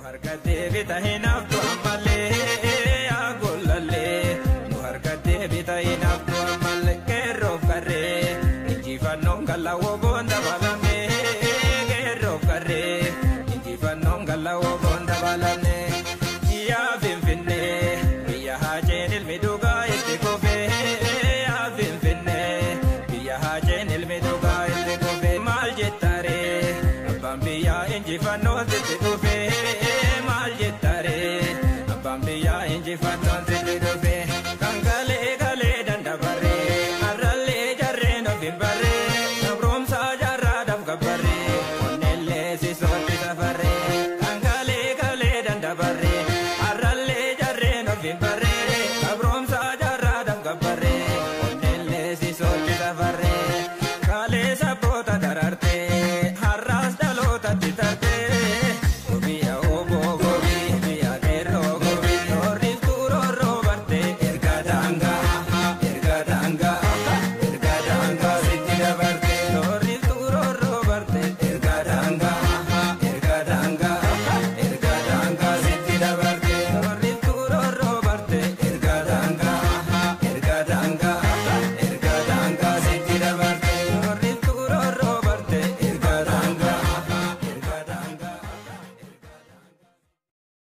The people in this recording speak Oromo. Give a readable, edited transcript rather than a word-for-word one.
Harka deebita hin haftu ammallee agollallee. Nu harka deebita hin haftu ammallee qeerroof qarree. Injifannoon gallawoo boonda balamne qeerroof qarree. Injifannoon gallawoo boonda balamne.